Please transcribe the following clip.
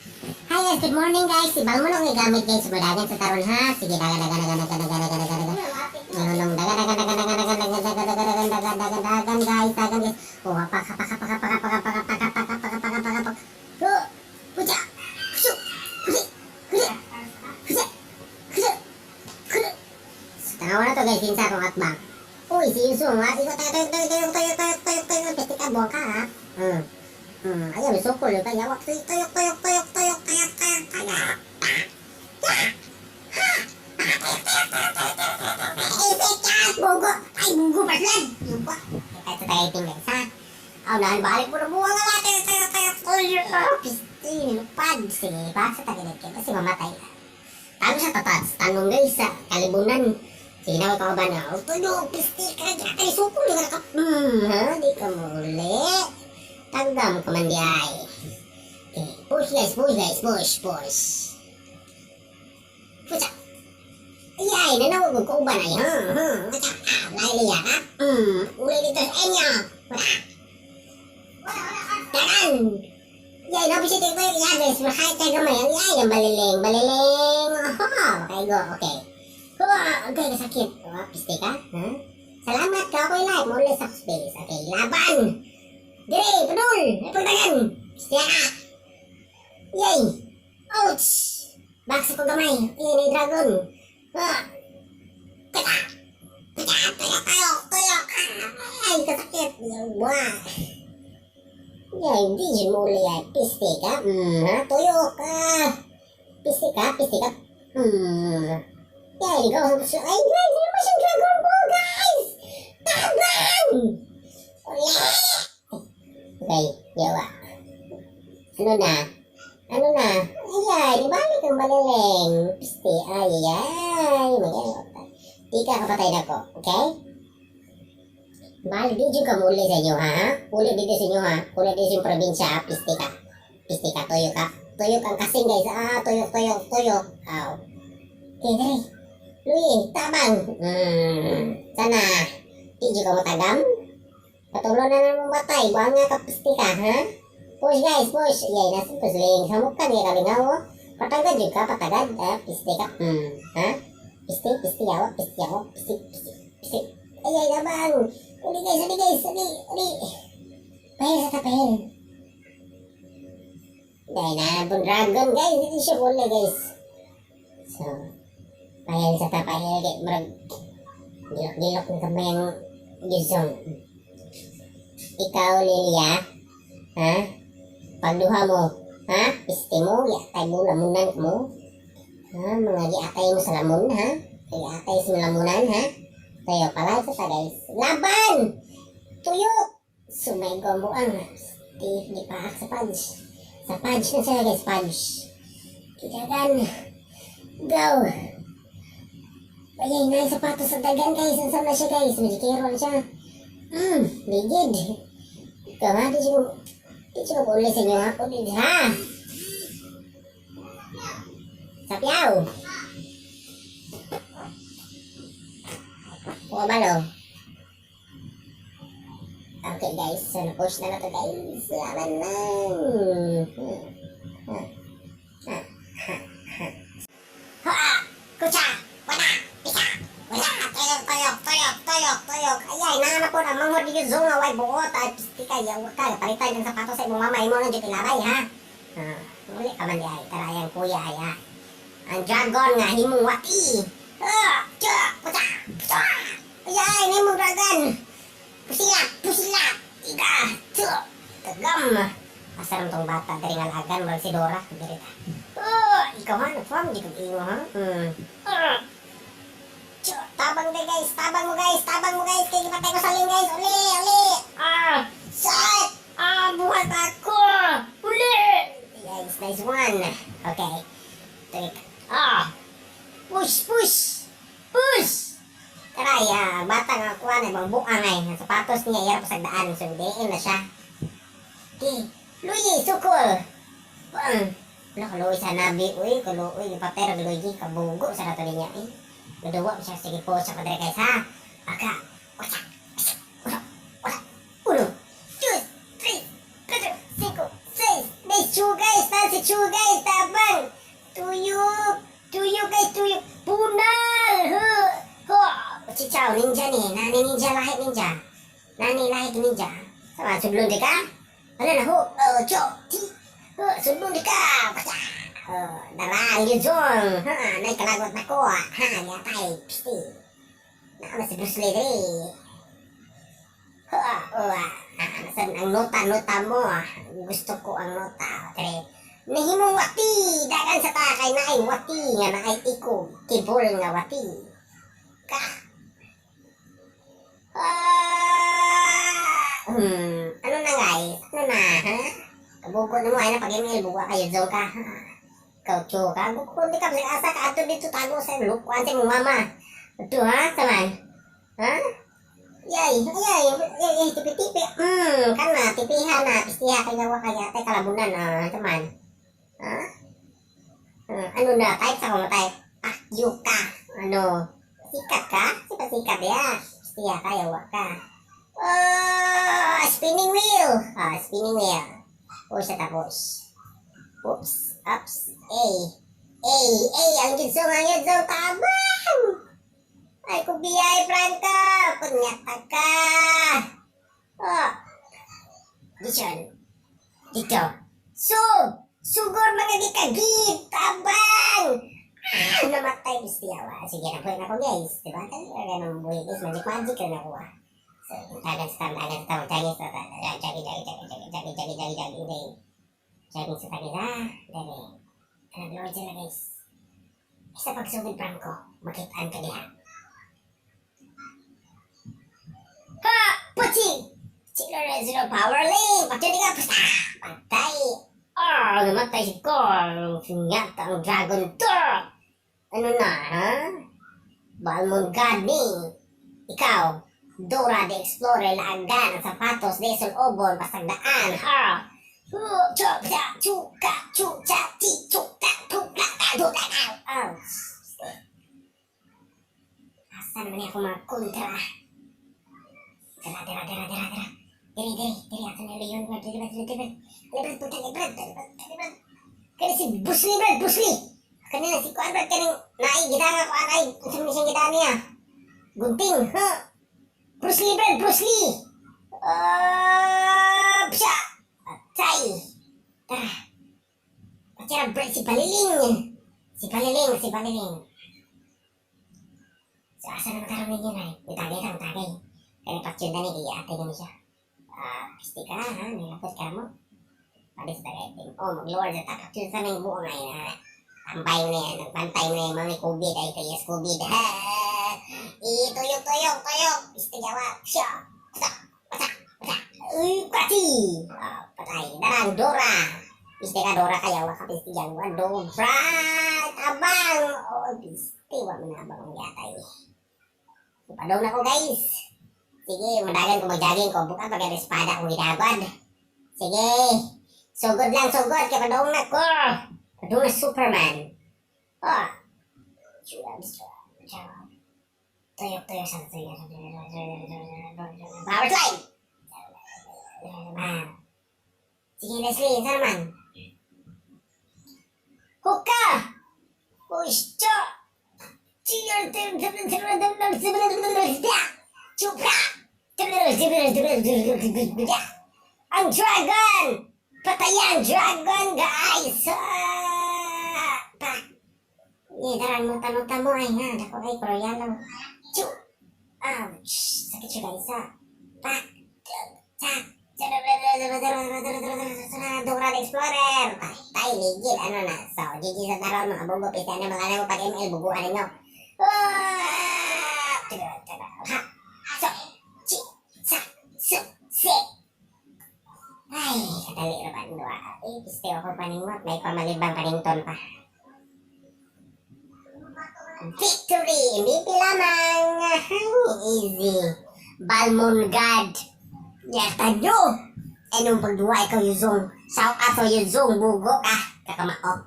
Hi guys, good morning guys. Si Balmo nung gigamit guys, mudagan sa taron ha. Sige, dagan dagan dagan dagan dagan dagan dagan dagan. Nung dagan dagan dagan dagan dagan dagan dagan dagan dagan dagan dagan dagan guys, dagan guys. Oh, pak pak pak pak pak pak pak pak pak pak pak pak pak pak. Go. Puja. Kusu. Kusi. Kusi. Kusi. Kusi. Kusi. Tanawa na to guys, kinsa akong atbang. Uy, si Yusung ha. Ikaw tayo tayo tayo tayo tayo tayo tayo tayo. Pwede ka buang ka ha. Ayaw, sukol ka. Yawak, tuyok, tuyok, tuyok, tuyok, tuyok, tuyok, tuyok, tuyok. Isikat! Bugo! Ay, bugo pa sila! Yupa! Ito tayo iting guys, ha? Aw, nahan, balik mo na buwang nga tayo, tayo, tayo, tayo. Pisti, nilupad. Sige, basta tayo kayo kasi mamatay ka. Talo sa tatats, tanong guys sa kalibunan. Sige na, ikaw ba na? Oh, tuyo, pisti ka, ay, sukol ka. Ha? Di ka muli. Tagam ka man di ay. Okay, push guys, push guys, push, push. Push. Ay, nanawag ko uban ay, ha, ha, ah, lailiya ka? Uli dito sa inyo. Wala. Tanan! Yay, nabisit ko yung iya guys, makahit tayo gamay. Ang iya, yung baliling, baliling. Aha, okay, go, okay. Huwa, okay, kasakit. Oh, piste ka? Ha? Salamat ka, okay life. Muli sa space. Okay, laban! Dire, padul! Ay, pagdagan! Piste ka! Yay! Ouch! Baksa ko gamay. Yay, na dragon. Ah! Teka! Teka, teka, tayo, tayo! Ay, kasakit! Yung buwa. Yay, hindi yun muli ay. Piste ka? Ha? Tuyo ka! Piste ka? Piste ka? Yay, ikaw sa. Ay, guys! Ano ba siyang dragon ball, guys? Tabang! Uli! Okay, yawa. Ano na? Ano na? Ay, ay, di balik ang baliling. Piste, ay, ay, ay. Di ka kapatay na ko, okay? Balik, di ka muli sa inyo, ha? Uli dito sa inyo, ha? Uli dito sa probinsya, ha? Piste ka. Piste ka, tuyo ka. Tuyok ang kasing, guys. Ah, tuyok, tuyok, tuyok. Aw. Okay, dali. Luis, tabang. Sana. Di ka matagam. Patulo na naman batay. Buang nga ka, piste ka, ha? Push, guys, push. Iyay, nasa pusling. Samok ka, niya kalingaw, oh. Patagad yun ka, patagad. Ah, piste ka. Ha? Piste, piste, yawa, piste, yawa, piste, piste, piste. Ay, ay, labang. Uli, guys, uli, guys, uli, uli. Pahil sa tapahil. Dahil na, pong dragon, guys. Hindi siya uli, guys. So, pahil sa tapahil, kay murag, gilok-gilok ng kamay ang Yusong. Ikaw, Lilia, ha? Pagduha mo, ha? Piste mo, giatay mo, lamunan mo. Ha? Mga giatay mo sa lamon, ha? Giatay sa lamunan, ha? Tayo pala sa ta, guys. Laban! Tuyok! Sumay mo ang di, di paak sa punch. Sa punch na siya, guys, punch. Kidagan. Go! Ay, ay, sapatos sa dagan, guys. Ang na siya, guys. Medyo na siya. Ligid. Ikaw, ha? Di siya uli sa inyo, ha? Uli, ha? Sapyaw! Kuha ba, no? Okay, guys. So, na-push na na to, guys. Laban lang. Ha. Ha. Ha. Ha. Ha! Kutsa! Wala! Pisa! Wala! Tuyok, tuyok, tuyok, tuyok, tuyok. Ay, ay, naana po na manghod ni Zunga, way buot. Ay, pisti ka, yawa ka. Palitan ng sapatos sa imong mama. Imo na dyan ilabay, ha? Ha. Uli ka man di ay. Tara, yan, kuya, ay, ha. Ang dragon nga, himong wati. Ha! Tsa! Kutsa! Kutsa! Ay, ay, nimo dragon. Pusila! Pusila! Tiga! Tsa! Tagam! Asa naman tong bata? Dari nga lagan, murag si Dora. Diri ta. Oh, ikaw ha, nagfam, di kag ingo ha. Ah. Tsa, tabang de guys, tabang mo guys, tabang mo guys, kay gipatay ko sa ling guys. Uli, uli. Ah, shit. Ah, buhat ako. Uli. Guys, nice one. Okay. Take. Ah. Push, push. Push. Taray, ah, bata nga kuha na, mga buang ay, ang sapatos niya, iyara pa sa daan, so diin na siya. Okay. Luigi, sukol. Buang. Wala, kaluoy sa nabi, uy, kaluoy, patero, Luigi, kabugo sa nato niya, eh. Maduwa siya, sige po, sa kadre guys, ha? Aka, wala, wala, wala, uno, dos, tres, cuatro, cinco, seis, nice chu guys, nancy chu guys. guys, tabang. Tuyok. Tuyok guys, tuyok. Punal. Huh. Huh. Chichaw, ninja ni. Nani ninja, lahit ninja. Nani lahit ninja. Sama, sudlon di ka? Ano na, ho? Oh, cho, ti. Huh, sudlon di ka. Basta. Oh, darang yun zong. Ha, nay kalagot na ko. Ha, yatay. Psti. Naa si Bruce Lee diri. Ha, oh, ah, nasan ang nota-nota mo? Gusto ko ang nota. Tere. Nahimong wati, dagan sa ta kay naay wati nga naay ikog, kibol nga wati. Ka. Ah, ano na guys? Ano na, ha? Kabugo na mo ay na pag email buwa kayo zong ka. Ha? Ikaw ka, kung di ka asa ka ato dito tago sa lukuan sa imong mama. Ito ha, saman. Ha? Yay, yay, yay, yay, tipi-tipi. Kana, tipiha na, pistiha kay gawa kaya tay kalabunan ah, saman. Ha? Ano na, type sa kung type. Pakyo ka. Ano? Sikat ka? Sikat sikat ya. Pistiha ka, yawa ka. Ah, spinning wheel. Ah, spinning wheel. O siya tapos. Oops, ups, A. A, A, ang ginsong, tabang! Ay, kubiyay, Franca! Punyata ka! Oh. Dito. Dito. Sug! Sugor mga gikagid! Tabang! Ah, namatay bistiyawa. Sige na po na ako guys. Diba? Kaya ganun buhay guys. Magic magic na ako ah. So, tagan sa tagan sa tagan sa tagan jagi jagi jagi jagi jagi jagi jagi jagi jagi jagi sa tagan sa dali. Ano Lord sila guys. Sa pagsugod Franco, makitaan ka diha. Ha! Puchi! Zero zero power link! Pati ka! Basta! Patay! Ah, namatay si Carl. Sinyata ang Dragon Turk! Ano na, ha? Balmon God ni. Ikaw, Dora the Explorer, laagan ang sapatos, Nesol Obon, pasagdaan, ha? Hu, chu, cha, chu, ka, chu, cha, ti, chu, ta, tu, la, ta, tu, ta, ta. Oh, asa naman ako mga kontra? Dara, dara, dara, dara, dara. Diri, diri, diri, ato na leon, diri, diri, diri, diri. Librad, puta, librad, librad, librad. Kani si Bruce Lee, brad, Bruce Lee. Kanina si Kuan, brad, kaning naay, gitara, kuan, ay, unsa man siyang gitara niya? Gunting, ha? Bruce Lee, brad, Bruce Lee. Ah, psya! Atay! Tara. Patira, brad, si Baliling. Si Baliling, si Baliling. So, asa naman karon ninyo na eh? Itagay kang tagay. Kaya pakyun na ni, kaya ate gani siya. Ah, pisti ka, ha? Nilapot ka mo. Palis tagay. Oh, mag-lower sa tapak yun sa nang buong ay na. Tambay na yan, nagpantay na yung mga COVID ay kaya COVID. Ha! Ituyok, tuyok, tuyok. Pisti gawa. Siya. Pata, pata, pata. Uy, pati! Ah, patay. Darang, Dora. Pisti ka, Dora kaya waka pisti jawa. Dora! Tabang! Oh, pisti. Wa man abang ang yatay. Padong na ko guys. Sige, madagan ko mag-jogging ko. Buka pag espada kong gidagod. Sige. Sugod lang, sugod. Kaya padong na ko. Padong na Superman. Oh. Tuyok, tuyok, sa tuyok. Power slide! Sige, Leslie, saan naman? Hoka! Uy, cha! Ang dragon! Patay ang dragon, guys! Ah! Pa! Eh, daran mo, tanong mo ay nga. Dako kay Koreano. Chu! Ouch! Sakit siya, guys, ah. Pa! Cha! Dora the Explorer! Patay, ligid. Ano na? So, GG sa taron, mga bugo. Pisa na mga alam mo pag ML, buguan ninyo. Ah! Ha! So, chi, sa, su, si. Ay, kadali ra ba ang duwa? Eh, piste ako paningot. May pamalibang panington pa. Victory! MVP lamang! Ay, easy. Balmon God. Yata nyo! Eh, nung pagduwa ikaw yuzong. Shout out sa yuzong. Bugo ka. Kakamaot.